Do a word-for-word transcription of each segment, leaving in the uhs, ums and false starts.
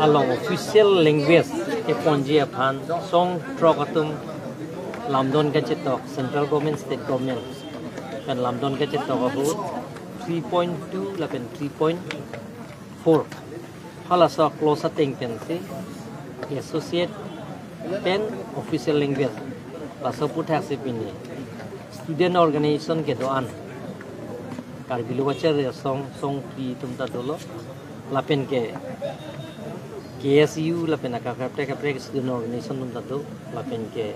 along official language keponji aphan song throk atum lamdon kachetok, central government, state government pen lamdon kachetok ahut three point two lapen three point four, halaso clause ateng pensi associate pen official language, laso aputhak si pini student organization kedo-an, Karbi Lo Kacharli Asong songphli atum ta dolo, lapen ke K S U, lapen akaprek kaprek student organization atum ta do, lapen ke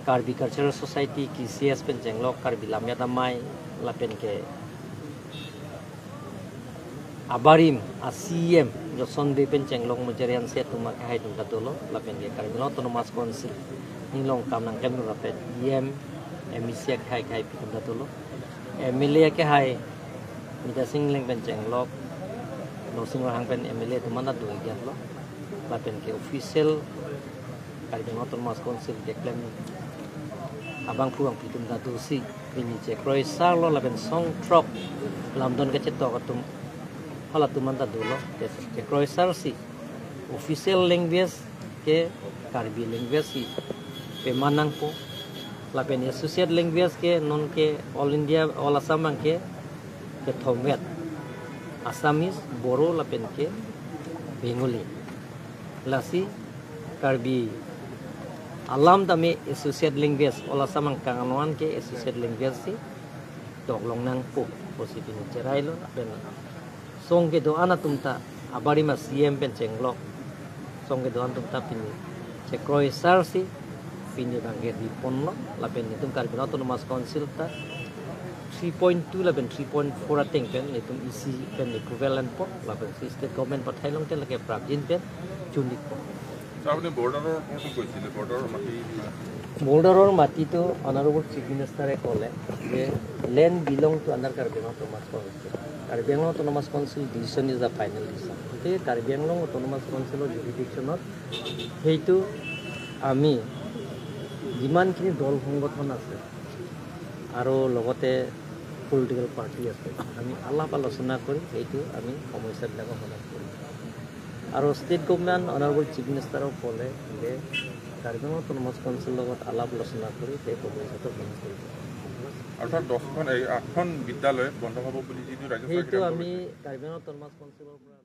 Karbi Cultural Society, K C S pen chenglok, Karbi Lammet Amei, lapen ke abarim a C E M Johnson Bey pen chenglok Mujarian se atum akehai atum ta dolo, lapen ke Karbi Anglong Autonomous Council ninglong kam nangklemdun rapet E M, M E C akehai akehai atum ta dolo, M L A akehai Mita Sing Engleng pen chenglok Norsing Ronghang pen M L A atum an ta do-ik lo, lapen ke official Karbi Anglong Autonomous Council keklem abangphu bangphi atum ta dosi pini chekroi sar lo, lapen song throk lamdon kachetok atum halatum an ta dolo, ke chekroi sar si official language ke Karbi language si peman nangpo, lapen associate language ke non ke All India, All Assam abang ke kethom vet, Assamese, Bodo lapen ke Bengali. Lasi Karbi alam tame associate language, All Assam angkang along an ke associate language si toklong nangpo pusi pini cherai lo, lapen song kedo-an atum ta abarim a C E M pen chenglok song kedo-an atum ta pini chekroi sar si pini abang ke ripon lo, lapen netum Karbi Anglong Autonomous Council ta three point two lapen three point four ateng pen netum E C pen approval enpo, lapen si state government pathai longte lake prapjin pen chun-ikpo. Sir, আপুনি বৰ্ডাৰৰ কথাটো কৈছিলে, বৰ্ডাৰৰ মাটি। বৰ্ডাৰৰ মাটিটো honourable chief মিনিষ্টাৰে ক'লে যে land belong to under Karbi Anglong Autonomous Council. Karbi Anglong Autonomous Council decision is the final decision. গতিকে কাৰ্বি আংলং অট'নমাছ কাউন্সিলৰ জুৰিডিকশ্যনত সেইটো আমি যিমানখিনি দল সংগঠন আছে আৰু লগতে পলিটিকেল পাৰ্টি আছে, আমি আলাপ আলোচনা কৰি সেইটো আমি সমস্যাবিলাকৰ সমাধান কৰিম। আৰু ষ্টেট গভৰ্ণমেণ্ট অনাৰেবল চিফ মিনিষ্টাৰেও ক'লে যে কাৰ্বি আংলং অট'নমাছ কাউন্সিলৰ লগত আলাপ আলোচনা কৰি সেই সমস্যাটো সমাধান কৰিব। আৰু ছাৰ, দহখন, এই আঠখন বিদ্যালয় বন্ধ হ'ব বুলি যিটো ৰাজ্য চৰকাৰে সেইটো কাম আমি কৰিছে। কাৰ্বি আংলং অট'নমাছ কাউন্সিলৰ পৰা